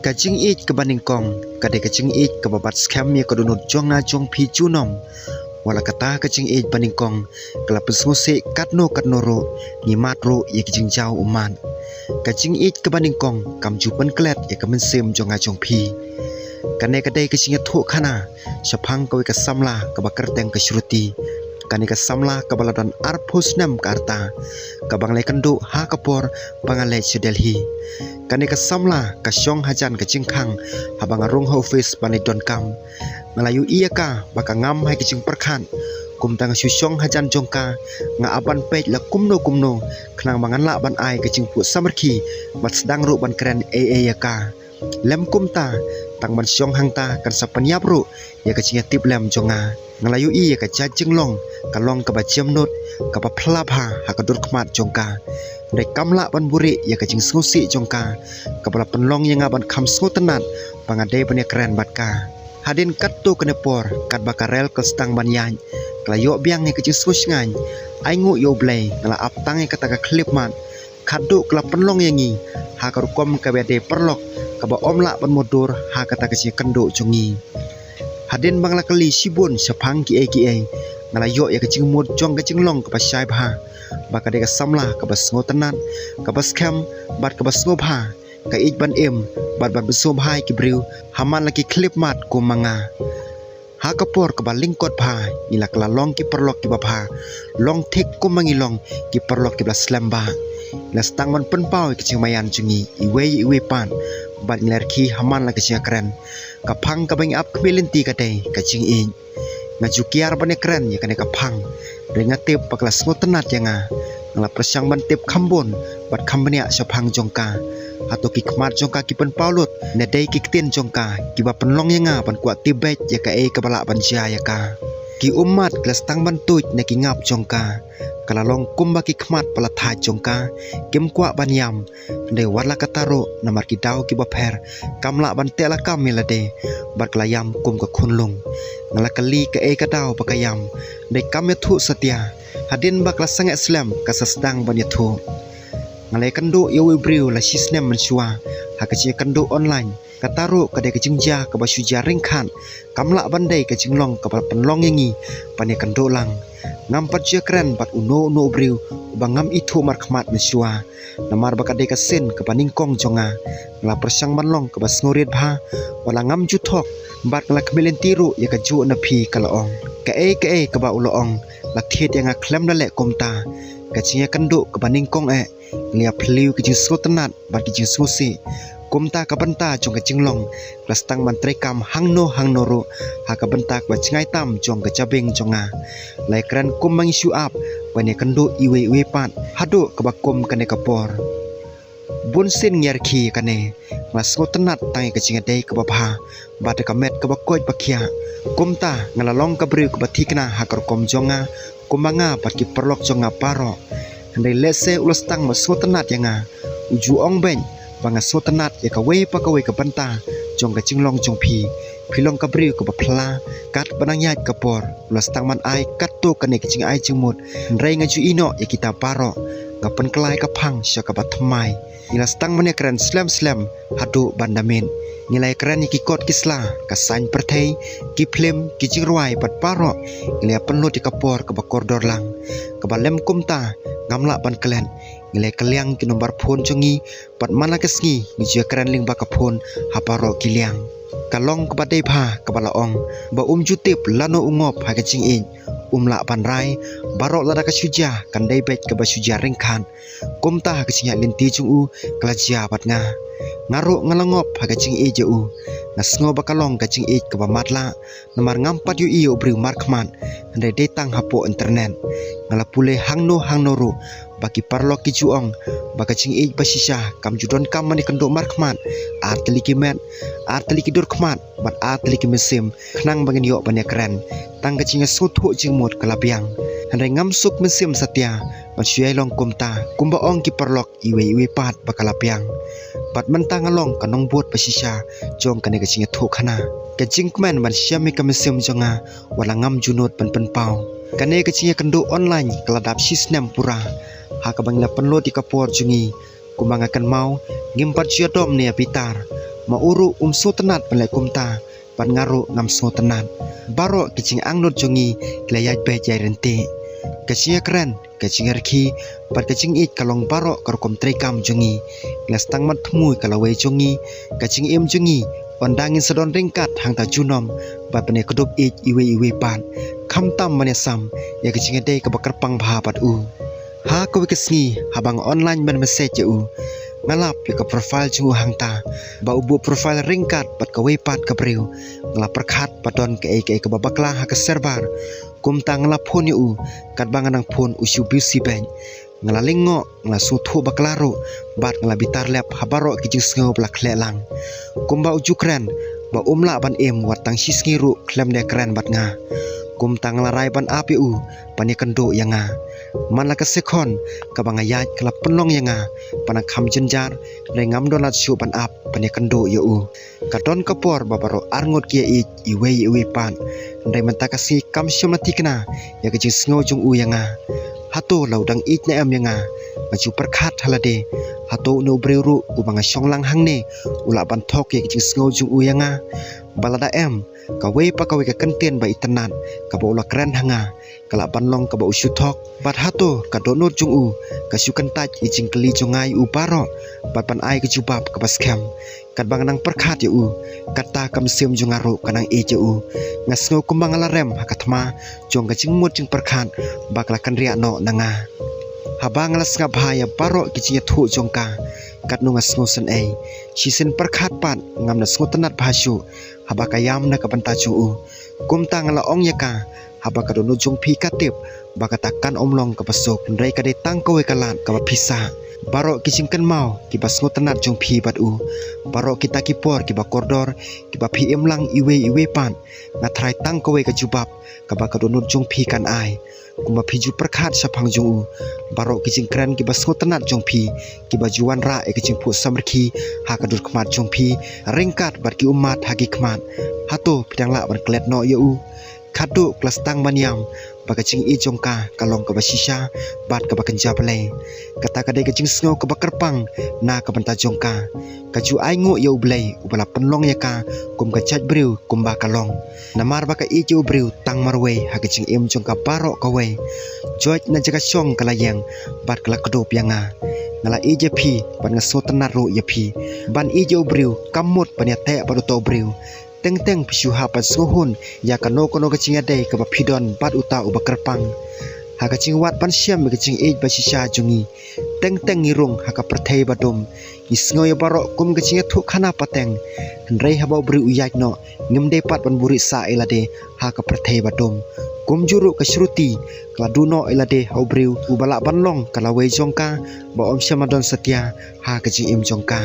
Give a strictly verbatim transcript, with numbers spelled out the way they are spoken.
Ka jingïeit kaba nyngkong ka dei ka jingïeit kaba bat skhem ïa ka dohnud jong nga jong phi junom. Wat la kata ka jingïeit ba nyngkong ka la pynsngewsih katno katno ruh, ngi mad ruh ïa ka jingjaw ummat. Ka jingïeit kaba nyngkong kam ju pynklet ïa ka mynsiem jong nga jong phi. Kane ka dei ka jingïathuhkhana shaphang kawei ka samla kaba kyrteng ka Shruti. Kane ka samla kaba la don arphew snem ka rta, kaba nga la ïakynduh ha ka por ba nga leit sha Delhi. Kane ka samla ka shong hajan ka jingkhang haba nga rung ha office ban leit donkam. Nga la ïohi ïa ka ba ka ngam ha ka jingpyrkhat. Kumta nga shu shong hajan jong ka, nga ap ban peit la kumno kumno khnang ba ngan lah ban ai ka jingphuh samrkhie bad sdang ruh ban kren ei ei ïa ka. Lem kumta, tang ban shong hangta kan sa pynïap ruh ïa ka jingïatiplem jong nga. Nga la ïohi ïa ka jait jinglong, ka long kaba jemnud, kaba phylla bha ha ka dur khmat jong ka. Hynrei kam lah ban buhrieh ïa ka jingsngewsih jong ka, kaba la pynlong ïa nga ban kham sngewtynnat ba nga dei ban ïakren bad ka. Hadien katto katne por, katba ka rel ka la sdang ban ïaid, ka la ïoh biang ïa ka jingsngewshngaiñ. Ainguh ïa U Blei, nga la ap tang ïa kata ka khyllipmat. Khadduh ka la pynlong ïa ngi ha ka rukom kaba dei paralok kaba ym lah ban mutdur ha kata ka jingïakynduh jong ngi. Hadien ba nga la kylli shibun shaphang kiei kiei, nga la ïoh ïa ka jingmut jong ka jinglong kaba shai bha ba ka dei ka samla kaba sngewtynnat, kaba skhem bad kaba sngewbha. Ka ïeit ban im bad ban pynsngewbha ïa ki briew ha man la ki khyllipmat kum ma nga. Ha ka por kaba lyngkot bha, ngi la kylla long ki paralok kiba bha, long thik kumba ngi long ki paralok kiba la slem bha. Ngi la sdang ban pynpaw ïa ka jingmaïan jong ngi iwei ïa iwei pat bad ngi la rkhie ha man la ka jingïakren. Ka phang kaba ngi ap khmih lynti ka dei ka jingïeit. Nga ju kiar ban ïakren ïa kane ka phang, hynrei nga tip ba ka la sngewtynnat ïa nga. Nga la pyrshang ban tip kham bun bad kham bniah shaphang jong ka. Hato ki khmat jong ka ki pynpaw lut ne dei ki ktien jong ka kiba pynlong ïa nga ban kwah tip beit ïa kaei kaba lah ban jia ïa ka? Ki ummat ki la sdang ban tuid na ki ngap jong ka. Ka la long kumba ki khmat ba la thait jong ka kim kwah ban ïam. Hynrei wat la katta ruh, namar ki daw kiba pher, kam lah ban teh lakam ïa lade bad ka la ïam kum ka khunlung. Nga la kylli kaei ka daw ba ka ïam, hynrei kam ïathuh satia. Hadien ba ka la sangeh slem, ka sa sdang ban ïathuh. Nga la ïakynduh ïa uwei u briew la shisnem mynshuwa ha ka jingïakynduh online. Kata ruh ka dei ka jingjia kaba shu jia ryngkhat, kam lah ban dei ka jinglong kaba la pynlong ïa ngi ban ïakynduh lang. Ngam pat ju ïakren bad uno uno u briew uba ngam ithuh markhmat mynshuwa, namar ba ka dei ka sien kaba nyngkong jong nga. Nga la pyrshang ban long kaba sngewrit bha, wat la ngam ju thok bad nga la khmih lynti ruh ïa kajuh na phi, ka la ong. Kaei kaei kaba u la ong la thied ïa nga khlem da leh kumta. Ka jingïakynduh kaba nyngkong eh, ngi la ïaphylliew ki jingsngewtynnat bad ki jingsngewsih. Kumta ka bynta jong ka jinglong ka la sdang ban treikam hangno hangno ruh ha ka bynta kaba jngai tam jong ka jabieng jong nga. La ïakren kumba ngi shu ap ban ïakynduh iwei iwei pat haduh kaba kum kane ka por. Bun sien ngi ïa rkhie ïa kane, nga la sngewtynnat tang ïa ka jingïadei kaba bha bad ka met kaba koit ba khiah. Kumta nga la long ka briew kaba thikna ha ka rukom jong nga, kumba nga bad ki paralok jong nga baroh. Hynrei lehse u la sdang ban sngewtynnat ïa nga, u ju ong beit ba nga sngewtynnat ïa kawei pa kawei ka bynta jong ka jinglong jong phi. Phi long ka briew kaba phylla. Katba nang ïaid ka por, u la sdang ban ai katto katne ka jingai jingmut, hynrei nga ju ïehnoh ïa kita baroh. Nga pynkylla ïa ka phang sha kaba thymmai. Ngi la sdang ban ïakren slem slem haduh ban da miet. Ngi la ïakren ïa ki kot ki sla, ka saiñ pyrthei, ki phlim, ki jingrwai bad baroh. Ngi la ïapynlut ïa ka por kaba kordor lang. Kaba lem kumta ngam lah ban klet. Ngi la ïakylliang ki nombar phone jong ngi bad man la ka sngi ngi ju ïakren lyngba ka phone ha baroh ki liang. Ka long kaba dei bha kaba la ong ba um ju tip lano u ngop ha ka jingïeit. Um lah ban rai, baroh lada ka shu jia kan dei beit kaba shu jia ryngkhat. Kumta ha ka jingïaid lynti jong u ka la jia bad nga. Nga ruh nga la ngop ha ka jingïeit ïa u. Nga sngew ba ka long ka jingïeit kaba matlah, namar ngam pat ïohi ïa u briew markhmat, hynrei dei tang hapoh internet. Nga la pule hangno hangno ruh ba ki paralok ki ju ong ba ka jingïeit ba shisha kam ju donkam ban ïakynduh markhmat. Ar tylli ki met, ar tylli ki dur khmat bad ar tylli ki mynsiem khnang ba ngin ïoh ban ïakren. Tang ka jingïasngewthuh jingmut ka la biang. Hynrei ngam suk mynsiem satia ban shu ïai long kumta, kumba ong ki paralok, iwei iwei pat ba ka la biang. Bad mynta nga long ka nongbud ba shisha jong kane ka jingïathuhkhana. Ka jingkmen ban shem ïa ka mynsiem jong nga wat la ngam ju nud ban pynpaw. Kane ka jingïakynduh online ka la dap shisnem pura ha kaba ngi la pynlut ïa ka por jong ngi. Kumba nga kynmaw, ngim pat ju ïadom ne ïabitar. Ma u ruh um sngewtynnat ban leh kumta, bad nga ruh ngam sngewtynnat. Baroh ki jingangnud jong ngi ki la ïaid beit ïaid ryntih. Ka jingïakren, ka jingïarkhie, bad ka jingïeit ka long baroh ka rukom treikam jong ngi. Ngi la sdang ban thmu ïa ka lawei jong ngi, ka jingim jong ngi, ynda ngin sa don ryngkat hangta junom, bad ban ïakdup ïeit iwei ïa iwei pat. Khamtam ban ïasam ïa ka jingïadei kaba kyrpang bha bad u. Ha kawei ka sngi, haba nga online ban message ïa u, nga lap ïa ka profile jong u hangta ba u buh profile ryngkat bad kawei pat ka briew. Nga la pyrkhat ba don kaei kaei kaba bakla ha ka server. Kumta nga la phone ïa u, katba nga nang phone u shu busy beit. Nga la lyngngoh, nga la sngewthuh bakla ruh, bad nga la bitar lep ha baroh ki jingsngew ba la khleh lang. Kumba u ju kren ba um lah ban im wat tang shisngi ruh khlem da kren bad nga. Kumta nga la rai ban ap ïa u ban ïakynduh ïa nga. Man la ka sekhon kaba nga ïaid ka la pynlong ïa nga ban nang kham jynjar, hynrei ngam don lad shuh ban ap ban ïakynduh ïa u. Ka don ka por ba baroh arngut ki ïa ïeit iwei ïa iwei pat, hynrei mynta ka sngi kam shym la thikna ïa ka jingsngew jong u ïa nga. Hato la u dang ïeit ne em ïa nga? Nga ju pyrkhat ha lade, hato une u briew ruh uba nga shong lang hangne u lah ban thok ïa ka jingsngew jong u ïa nga? Ba lada em, kawei pa kawei ka kyntien ba itynnad kaba u la kren ha nga, ka lah ban long kaba u shu thok. Bad hato ka dohnud jong u ka shu kyntait ïa ka jingkylli jong nga ïa u baroh, bad ban ai ka jubab kaba skhem? Katba nga nang pyrkhat ïa u, kata ka mynsiem jong nga ruh ka nang ïeit ïa u. Nga sngew kumba nga la rem ha ka thma jong ka jingmut jingpyrkhat ba ka la kynriah noh na nga. Haba nga la sngap bha ïa baroh ki jingïathuh jong ka, katno nga sngewsynei. Shisien pyrkhat pat ngam da sngewtynnat bha shuh haba ka ïam na ka bynta jong u. Kumta nga la ong ïa ka, haba ka dohnud jong phi ka tip ba kata kan ym long kaba suk, hynrei ka dei tang kawei ka lad kaba phi sah. Baroh ki jingkynmaw kiba sngewtynnat jong phi bad u, baroh kita ki por kiba kordor kiba phi im lang iwei iwei pat, nga tharai tang kawei ka jubab kaba ka dohnud jong phi kan ai. Kumba phi ju pyrkhat shaphang jong u, baroh ki jingkren kiba sngewtynnat jong phi kiba ju wanrah ïa ka jingphuh samrkhie ha ka dur khmat jong phi, ryngkat bad ki ummat ha ki khmat, hato phi dang lah ban klet noh ïa u? Khadduh ka la sdang ban ïam ba ka jingïeit jong ka ka long kaba shisha bad kaba kynja Blei. Kata ka dei ka jingsngew kaba kyrpang na ka bynta jong ka. Ka ju ainguh ïa U Blei uba la pynlong ïa ka kum ka jait briew kumba ka long. Namar ba ka ïeit ïa u briew tang marwei ha ka jingim jong ka baroh kawei. Joit na jaka shong ka la ïeng bad ka la kdup ïa nga. Nga la ïeit ïa phi bad nga sngewtynnat ruh ïa phi. Ban ïeit ïa u briew kam mut ban ïateh bad uto u briew. Teng teng phi shu hap ban sngewhun ïa kano kano ka jingïadei kaba phi don bad uta uba kyrpang. Ha ka jingwad ban shem ïa ka jingïeit ba shisha jong ngi, teng teng ngi rung ha ka pyrthei ba dum. Ngi sngew ïa baroh kum ka jingïathuh khana pateng. Hynrei haba u briew u ïaid noh, ngim dei pat ban buhrieh sah ïa lade ha ka pyrthei ba dum. Kumjuh ruh ka Shruti ka la duh noh ïa lade ha u briew uba lah ban long ka lawei jong ka ba ym shym la don satia ha ka jingim jong ka.